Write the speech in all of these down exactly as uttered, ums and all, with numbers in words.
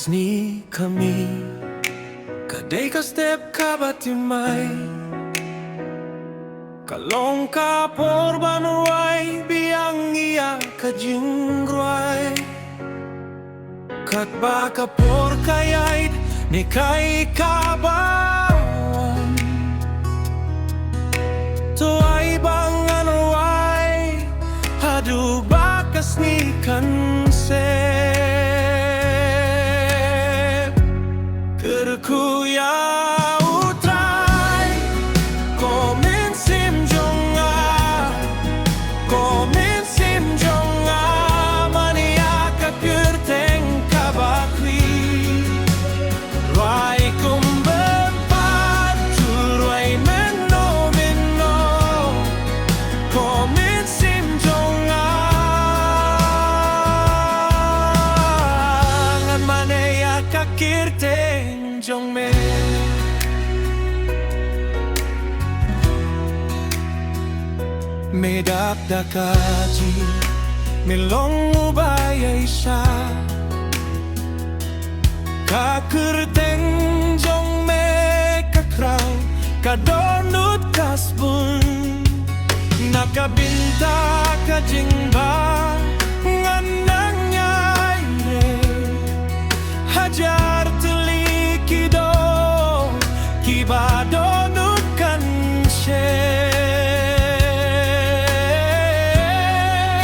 Sni ka miet ka dei ka step kaba thymmai. Ka long ka por ban rwai biang ïa ka jingrwai. Katba ka por ka ïaid, ne kaei kaba wan. To ai ba ngan rwai haduh ba ka sngi kan sep. Kyrkhu ïa U Trai, ko mynsiem jong nga, ko mynsiem jong nga, man ïa ka kyrteng kaba khih. Rwai kumba pat, rwai mynno mynno, ko mynsiem jong nga, ngan mane ïa ka kyrteng jong me. Me dap da ka jingim, me long uba ïaishah. Ka kyrteng jong me ka khraw, ka dohnud ka sbun. Na ka bynta ka jingbha ngan nang ïaineh. Hajar tylli ki doh kiba dohnud kan sep.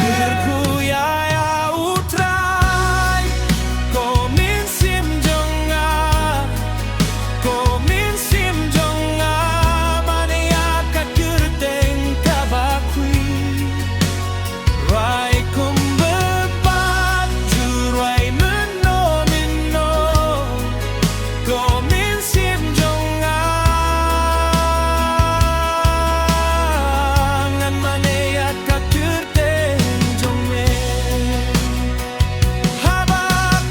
Kyrkhu ïa U Trai, ko mynsiem jong nga, ko mynsiem jong nga, man ïa ka kyrteng kaba khih. Rwai kumba pat, rwai mynno mynno, ko mynsiem jong nga, ngan mane ïa ka kyrteng jong me. Haba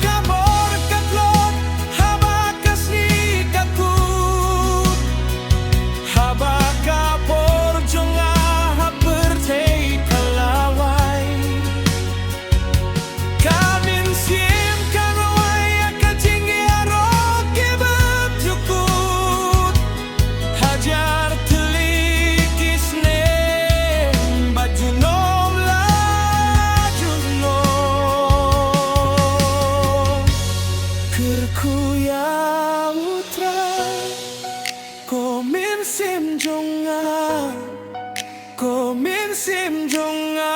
ka bor ka tlot, haba ka sngi ka kut, haba ka por jong nga ha pyrthei ka la wai. Ka mynsiem ka rwai ïa ka jingïaroh kiba bymjukut. Hajar tylli ki snem bad junom la junom. Kyrkhu ïa U Trai, ko mynsiem jong nga, ko mynsiem jong nga,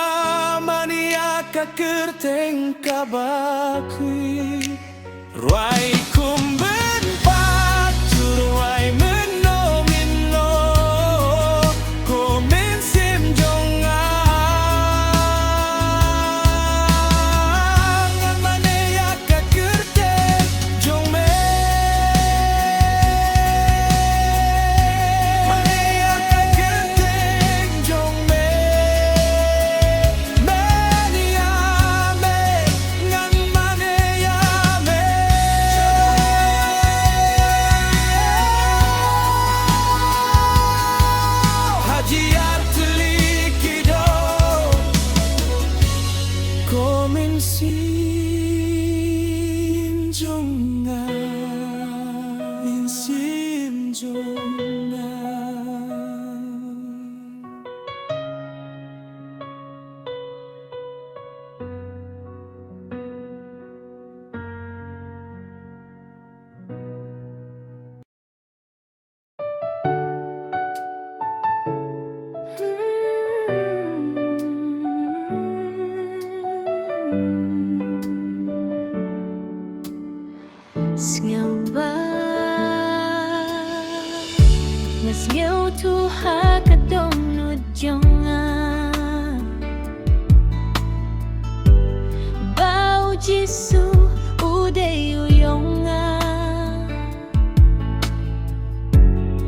man ïa ka kyrteng kaba khih. Rwai kumba pat, rwai mynno mynno, ko mynsiem jong nga, ngan mane ïa ka kyrteng jong me. Mane ïa ka kyrteng jong me. Mane ïa me, ngan mane ïa me. Hajar tylli ki doh, ko mynsiem jong nga, mynsiem jong nga. Sngewbha nga sngewthuh ha ka dohnud jong nga ba U Jisu u dei u ïong nga.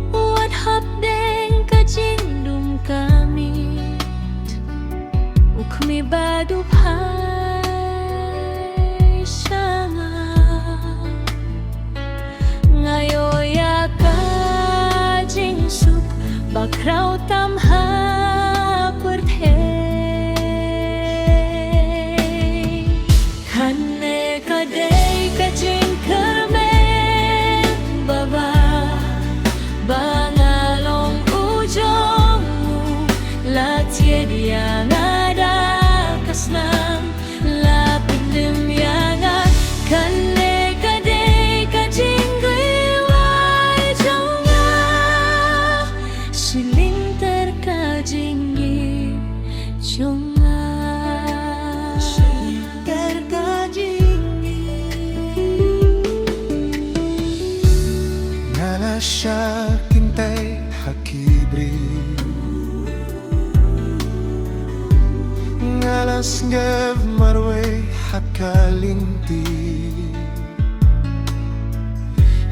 Wat hapdeng ka jingdum ka miet, u khmih bad u phai sha nga. Nga ïoh ïa ka jingsuk ba khraw tam ha pyrthei. Kane ka dei ka jingkyrkhu Kiew marwei ha ka lynti,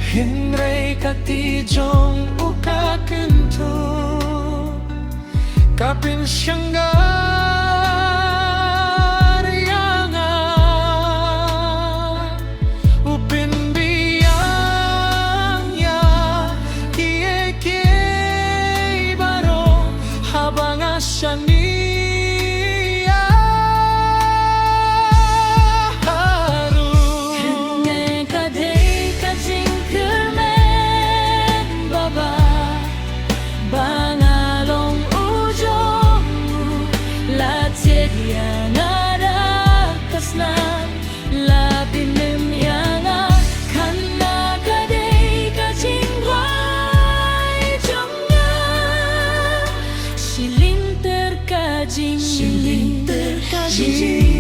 hynrei ka kti jong u ka kyntu. Ka pynshynrang ïa nga, u pynbiang ïa kiei kiei baroh haba nga shaniah. Kane ka dei ka jingkyrmen babha ba nga long u jong u. La thied ïa nga da ka snam, la pynim ïa nga. Kane ka dei ka jingduwai jong nga. Shilynter ka jing, shilynter ka jing.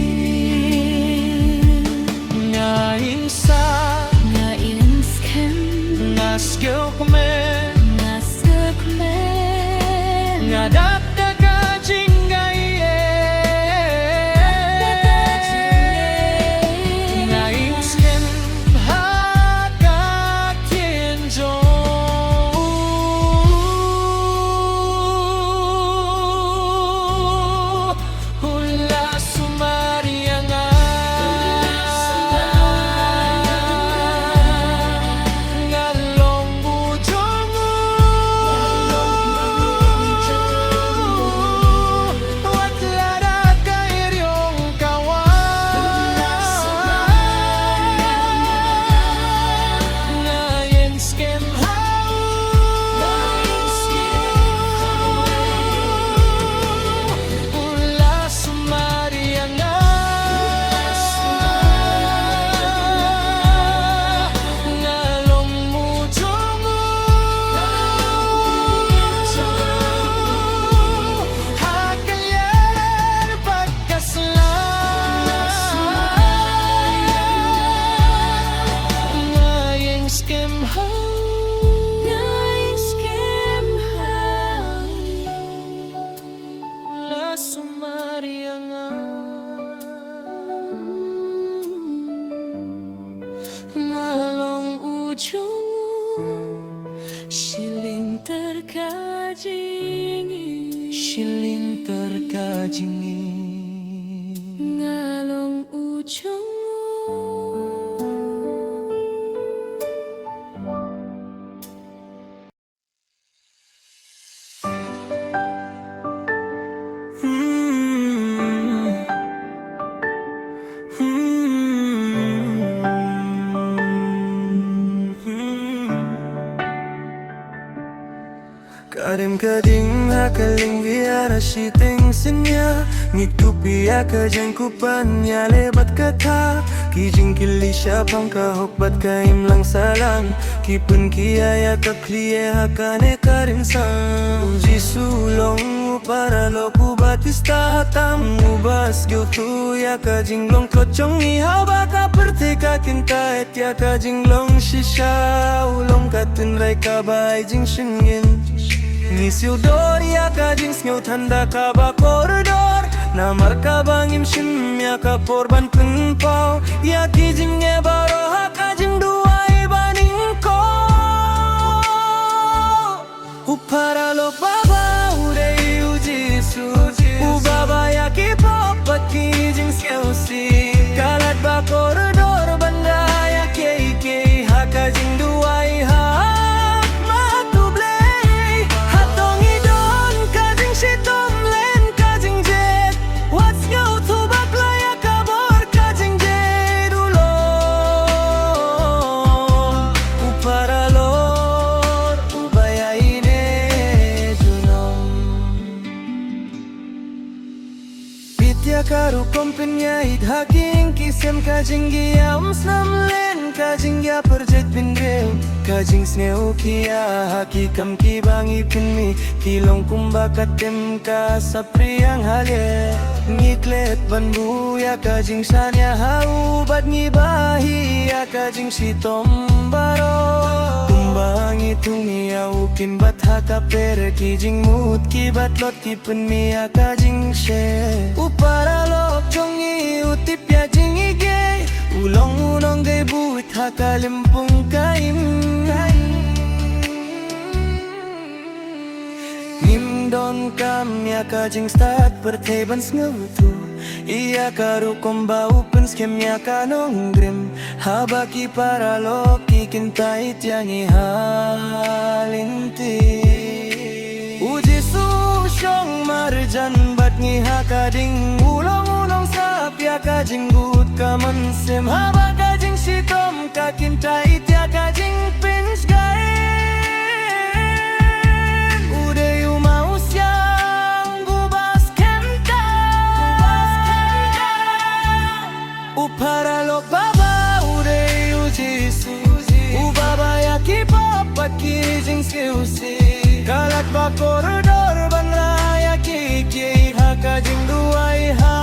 Nga ïeng sah, nga ïeng skhem, nga sngewkmen, nga sngewkmen. Nga dap da ka jingaiei, nga ïeng skhem ha ka ktien jong u. U la sumar ïa nga, nga long u jong u. Wat la da ka ïriong ka wan, nga ïeng skhem ha u. U la sumar ïa nga, nga long u jong u. Ha ka lyer bad ka sla, nga ïeng skhem ha u, nga ïeng skhem ha u. La sumar ïa nga, nga long u jong u. Shilynter ka jingim, shilynter ka jingim, nga long u jong u. Ka rim ka ding ha ka lyngwiar ha shiteng synñia, ngi tup ïa ka jingkup ban ïaleh bad ka kha. Ki jingkylli shaphang ka hok bad ka imlang sahlang, ki pynkhia ïa ka khlieh ha kane ka rynsan. U Jisu long u paralok uba tista ha tam, uba sngewthuh ïa ka jinglong tlot jong ngi. Haba ka pyrthei ka kyntait ïa ka jinglong shisha, u long ka tynrai kaba ai jingshngaiñ. Ngi siew dor ïa ka jingsngewthuh da kaba kordor, namar kaba ngim shim ïa ka por ban pynpaw ïa ki jingeh baroh ha ka jingduwai ba nyngkong. U paralok babha u dei u Jisu, uba bah ïa ki pop bad ki jingsngewsih. Ka lad ba kordor ban da ïa kiei kiei ha ka jingduwai ha khmat U Blei. Hato ngi don ka jingshitom lane ka jingjied? Wat sngewthuh bakla ïa ka bor ka jingjied. U long u paralok uba ïaineh junom. Bit ïa ka rukom pynïaid ha ki ïing ki sem, ka jingïam snam lane ka jingïapyrjait bynriew, ka jingsngewkhia ha ki kam kiba ngi pynmih, ki long kumba ka tem ka saphriang ha lieh. Ngi klet ban buh ïa ka jingshaniah ha u bad ngi bah hi ïa ka jingshitom baroh. Kumba ngi thung ïa u, kim bat ka pher ki jingmut ki ba tlot ki pynmih ïa ka jingshit. U paralok jong ngi u tip ïa jingïeit, u long u nongdie buit ha ka lympung ka im. Ngim donkam ïa ka jingstad pyrthei ban sngewthuh ïa ka rukom ba u pynskhem ïa ka nongrim. Haba ki paralok ki kyntait ïa ngi ha lynti, u Jisu u shong marjan bad ngi ha ka ding. U long u nongsap ïa ka jingkut ka mynsiem. Haba ka jingshitom ka kyntait ïa ka jingpynshngaiñ, u dei u maw u siang uba skhem tam. U paralok baba u dei u Jisu, uba bha ïa ki pop bad ki jingsngewsih. Ka leit ba kordor ban rai ïa ki, ki ha ka jingduwai ha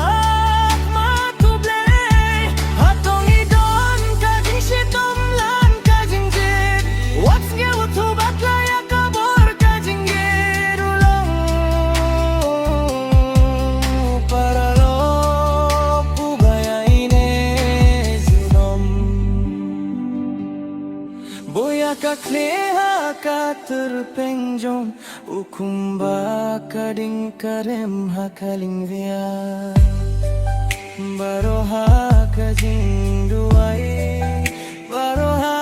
khmat u Blei. Hato ngi don ka jingshitom lane ka jingjied? Wat sngewthuh bad la ïa ka bor ka jingjied. U long u paralok uba ïaineh junom. Buh ïa ka khlieh ha ka tyrpeng jong u kumba ka ding ka rem ha ka lyngwiar. Baroh ha ka jingduwai, baroh ha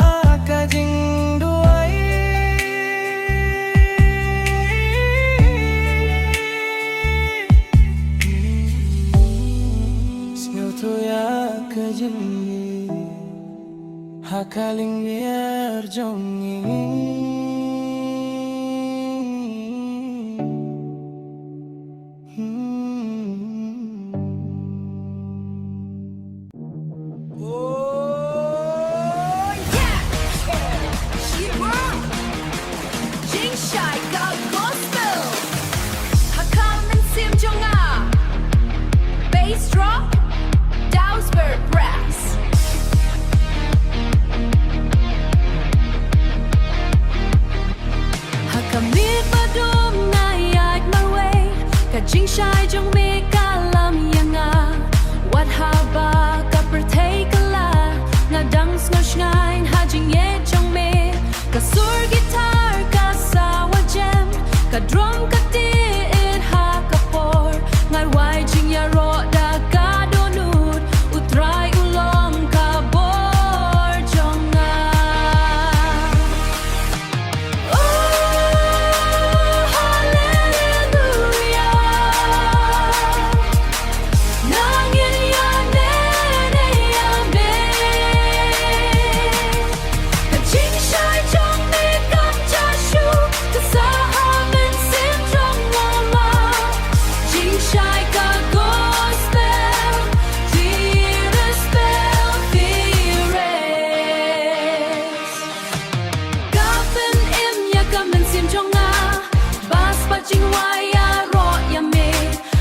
ka jingduwai. Sngewthuh ïa ka jingïeit ha ka lyngwiar jong ngi. Oh yeah! She rock! Jingshai ka gospel ha ka mynsiem jong nga. Bass drop, Dausberg Brass. Ha ka miet ba dum nga ïaid marwei, ka jingshai jong me ka lam ïa nga. Wat haba ka pyrthei ka la, nga dang sngewshngaiñ ha jingïeit jong me. Ka sur guitar ka sawa jem, ka drum ka tied ha ka por. Nga rwai jingïaroh da ka dohnud, U Trai u long ka bor jong nga. Oh, haleluya. Nangin ïa me ne ïa me, ka jingshai jong me kam ja shuh. Ka sah ha mynsiem jong nga ma, jingshai ka gospel, Firaspel, Firaspel. Ka pynim ïa ka mynsiem jong nga, bass bad jingrwai ïaroh ïa me.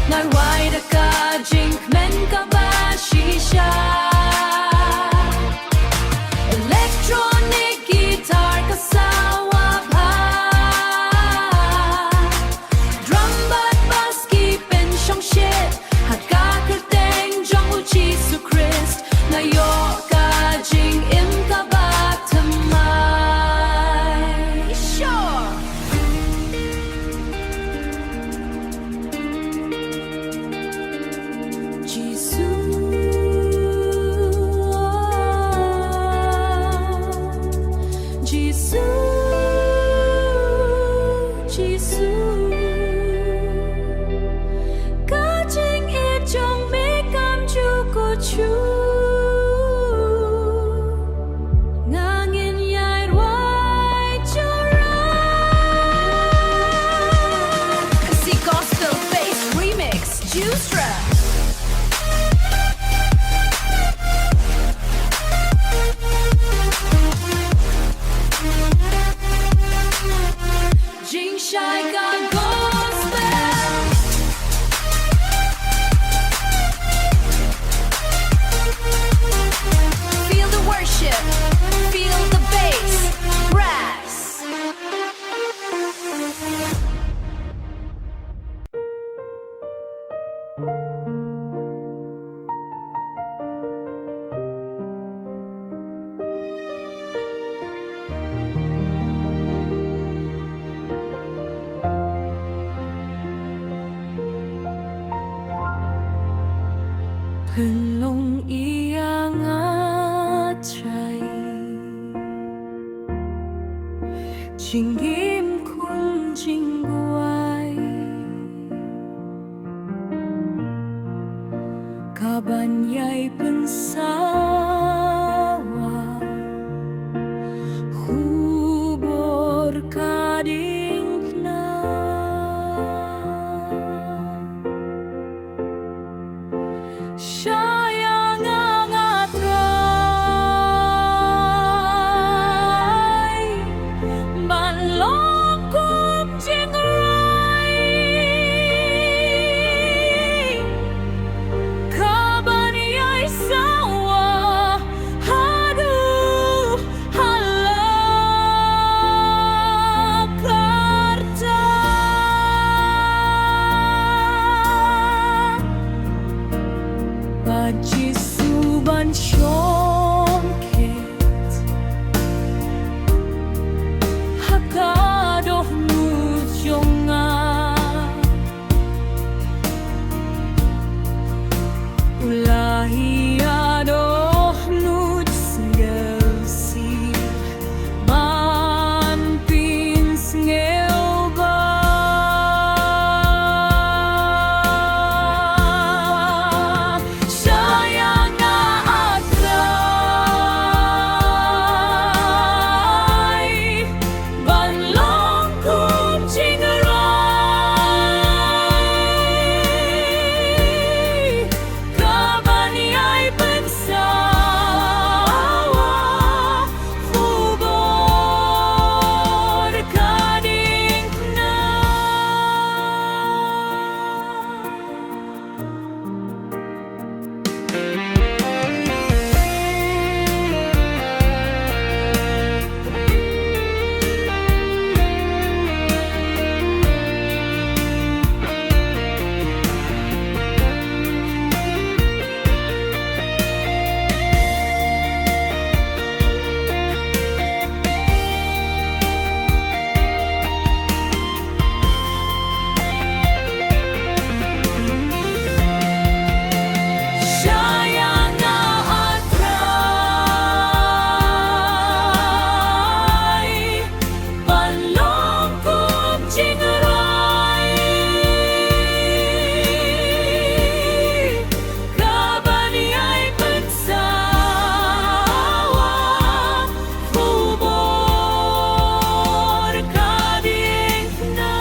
Nga rwai da ka jingkmen kaba shisha. Electronic guitar ka sawa bha. Drum bad bass ki pynshongshit ha ka kyrteng jong U Jisu Khrist. Nga ïoh ka jingim kaba thymmai. Sure. Jisu, Jisu, Jisu, ka jingïeit jong me kam ju kut shuh. Nangin ïa rwai jora. Khasi Gospel Bass Remix, Justra. Jingim khun jingwai, kaban ïai pynsawa, khubor ka diengphna. Shah ïa nga, nga Trai, ban long kum jingrai, kaban ïai sawa haduh ha la karta. Bad Jisu ban shong khet ha ka dohnud jong nga. U la ïadoh nud sngewsih ban pynsngewbha. Shah ïa nga, ah Trai, ban long kum jingrai, kaban ïai pynsawa, khubor ka diengphna. Shah ïa nga, ah Trai, ban long kum jingrai, kaban ïai pynsawa, khubor ka diengphna.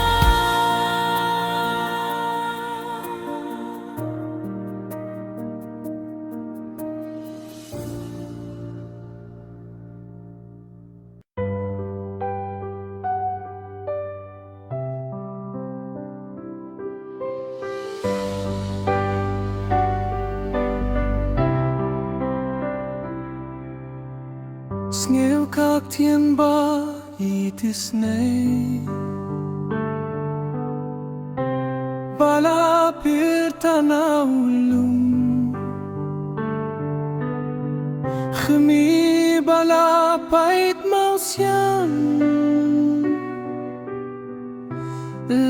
Sngewkhia ktien ba itisnei ba la pyrta na u lum, khmih ba la pait mawsiang,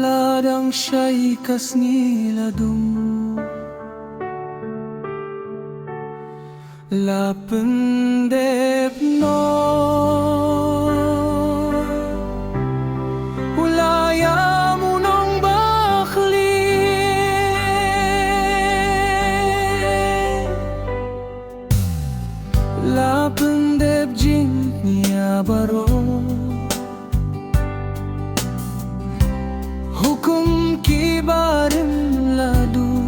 la dang shai ka sngi la dum. La pyndep noh, u la ïam u nongbakhlia. La pyndep jingïa baroh, hukum ki barim la duh.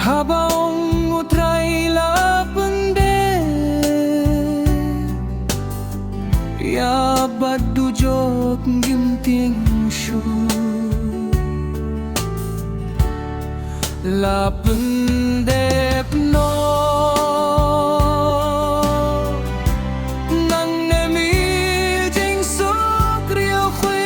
Haba ong U Trai la pyndep, ïa bad dujok ngim tieng shuh. La pyndep noh, nangne mih jingsuk riewkhuid.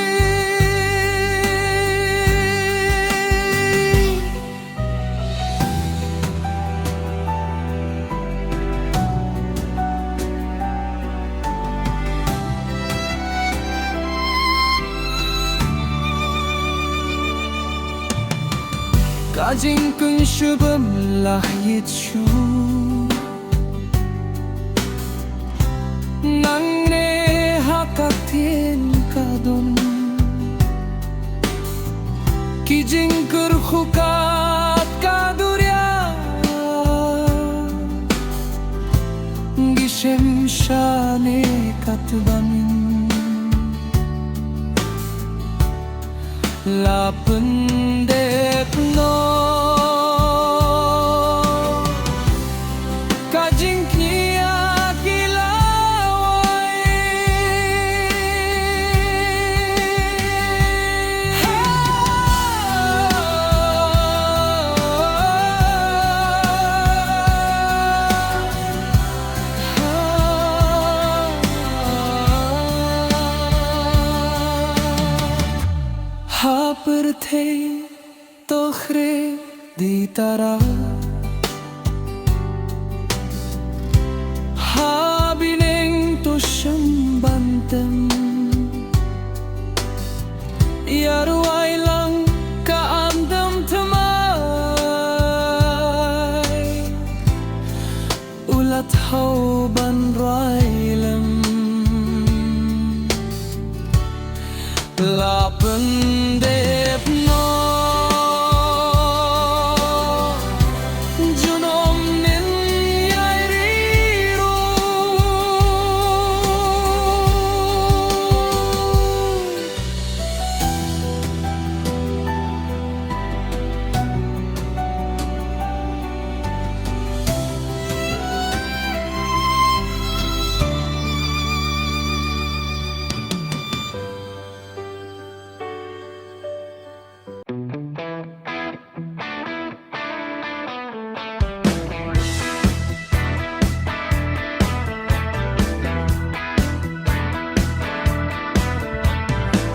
Ka jingkun shu bym lah ïit shuh. Nangne ktien ka don. Ki jingkyrkhu kat ka duriaw, ngi shem shane katba min. La pyndep noh ka jingkñia ki lawei. Ha pyrthei to khreh dei tara, ha bneng to shang ban tem. Ïa rwai lang ka amdam thymmai, u la thaw ban rwai lem. La pyndep noh junom nin ïai ri ruh.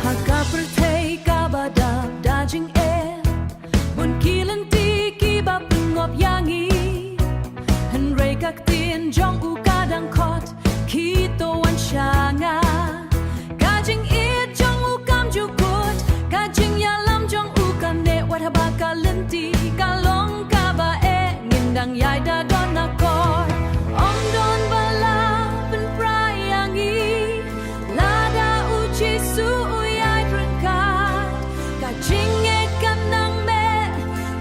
Ha ka pyrthei kaba dap da jingeh, bun ki lynti kiba pynngop ïa ngi. Hynrei ka ktien jong u ka dang khot, khie to wan sha nga. Ka jingïeit jong u kam ju kut, ka jingïalam jong u ka neh wat haba ka lynti ka long kaba eh. Ngim dang ïai da don akor, ym don ba la pynpra ïa ngi. Lada u Jisu u ïai ryngkat, ka jingngeit kan nang meh,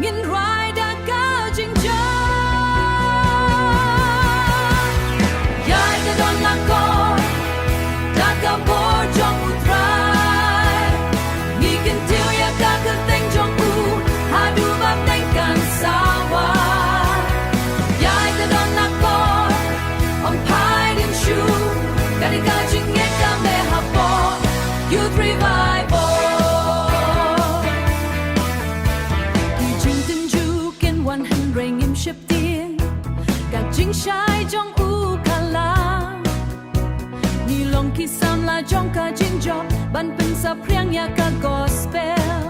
ngin rwai da ka jingjop. Ïai da don akor da ka bor jong u Trai, ngi kyntiew ïa ka kyrteng jong u haduh ba bneng kan sawa. Ïai da don akor, ym phai dien shuh, ka dei ka jingngeit ka meh hapoh Youth Revival. Ki jingtynjuh kin wan hynrei ngim sheptieng, ka jingshai jong u ka la. Ngi long ki samla jong ka jingjop ban pynsaphriang ïa ka gospel.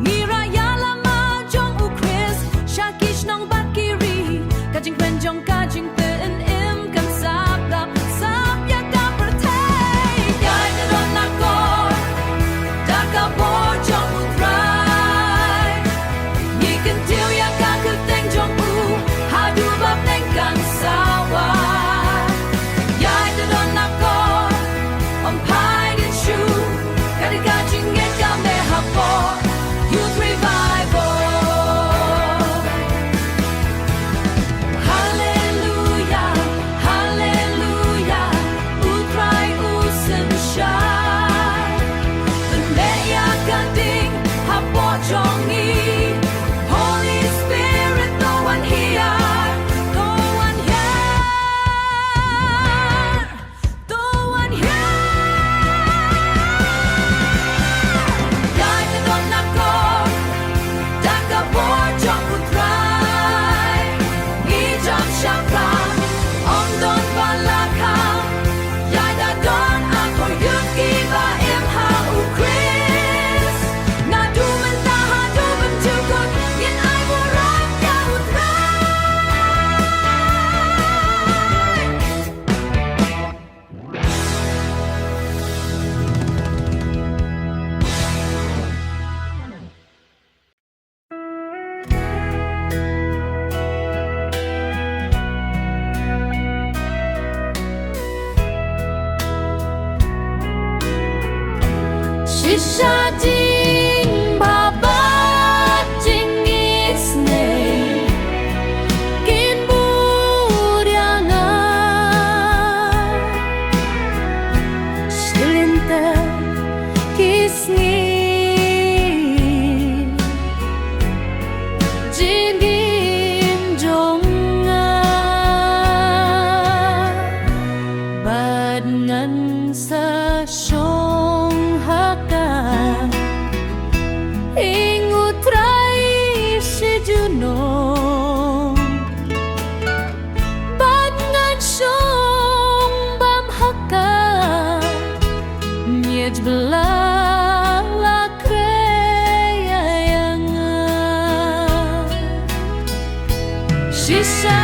Ngi rah ïa lama jong u Khrist sha ki shnong bad ki ri. Ka jingkmen jong ka jingpynim kan sap dap sap ïa ka pyrthei. Ïai da don akor da ka bor jong u Trai, ngi kyntiew ïa ka kyrteng jong u haduh ba bneng kan sawa. Ïai da don akor, ym phai dien shuh, ka dei ka jingngeit ka meh hapoh Sha jingbha bad jingisynei kin bud ïa nga. Shilynter ki sngi jingim jong nga, bad ngan sa shong ha ka ïing U Trai shi junom, bad ngan shong bam ha ka ïing U Blei la khreh ïa nga. Shisha